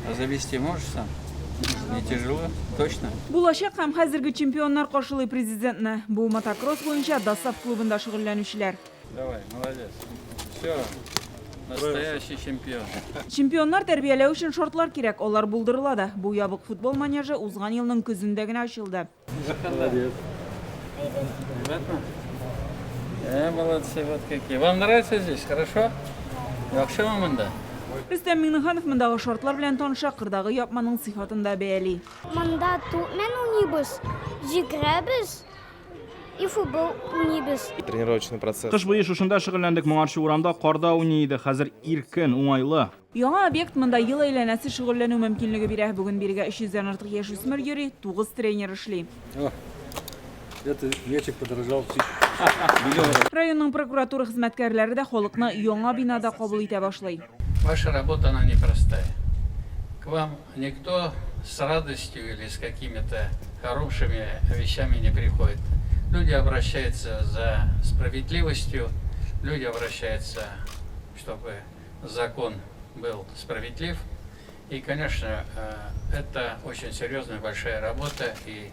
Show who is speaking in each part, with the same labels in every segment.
Speaker 1: А завести можешь сам? Не тяжело? Точно?
Speaker 2: Булачак һәм хәзерге чемпионнар каршылый президентны. Бу мотокросс буенча ДОСААФ клубында шөгыльләнүчеләр.
Speaker 1: Давай, молодец. Все, настоящий чемпион.
Speaker 2: Чемпионнар тәрбияләү өчен шартлар кирәк, алар булдырыла да. Бу ябык футбол манежы узган елның көзендә генә ачылды.
Speaker 1: Молодец. Ребята? Молодцы, вот какие. Вам нравится здесь, хорошо? Яхшымы монда?
Speaker 2: Рөстәм Миңнеханов мондагы шартлар белән таныша, кырдагы япманың сыйфатын да бәяли.
Speaker 3: Монда туп белән уйныйбыз, йөгерәбез и футбол уйныйбыз.
Speaker 4: Тренировочный процесс.
Speaker 5: Кыш буе шушында шөгыльләндек, моңарчы урамда карда уйный идек, хәзер иркен, уңайлы.
Speaker 2: Яңа объект монда ел әйләнәсе шөгыльләнү мөмкинлеге бирә. Бүген бирегә 300 дән артык яшүсмер йөри, 9 тренер эшли.
Speaker 6: О, это мячик подорожал.
Speaker 2: Районның прокуратура хезмәткәрләре дә халыкны яңа бинада кабул итә башлый.
Speaker 1: Ваша работа, она непростая. К вам никто с радостью или с какими-то хорошими вещами не приходит. Люди обращаются за справедливостью, люди обращаются, чтобы закон был справедлив. И, конечно, это очень серьезная, большая работа. И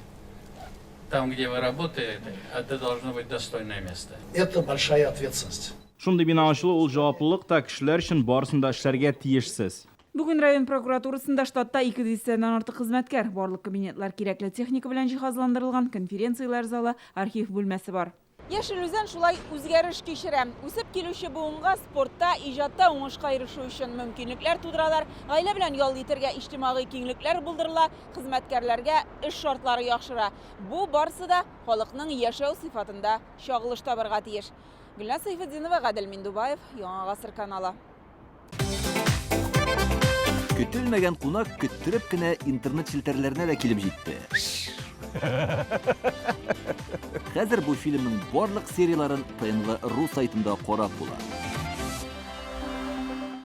Speaker 1: там, где вы работаете, это должно быть достойное место.
Speaker 7: Это большая ответственность.
Speaker 5: Шундый бина ачылу ул җаваплылык та, кешеләр өчен барысын да эшләргә тиешсез.
Speaker 2: Бүген район прокуратурасында штатта 200 дән артык хезмәткәр. Барлык кабинетлар кирәкле техника белән җиһазландырылган, конференцияләр залы, архив бүлмәсе бар. Яшел Үзән шулай үзгәреш кичерә. Үсеп килүче буынга спортта, иҗатта уңышка ирешү өчен мөмкинлекләр тудыралар, гаилә белән ял итәргә иҗтимагый киңлекләр булдырыла, хезмәткәрләргә эш шартлары яхшыра. Бу барысы да халыкның яшәү сыйфатында чагылыш табарга тиеш. Гөлназ Сәйфетдинова, Гадел Миндубаев, Яңа Гасыр каналы.
Speaker 8: Көтелмәгән кунак көттереп кенә интернет челтәрләренә дә килеп җитте. Хәзер бу фильмның барлык серияләрен ТНВ ру сайтында карап була.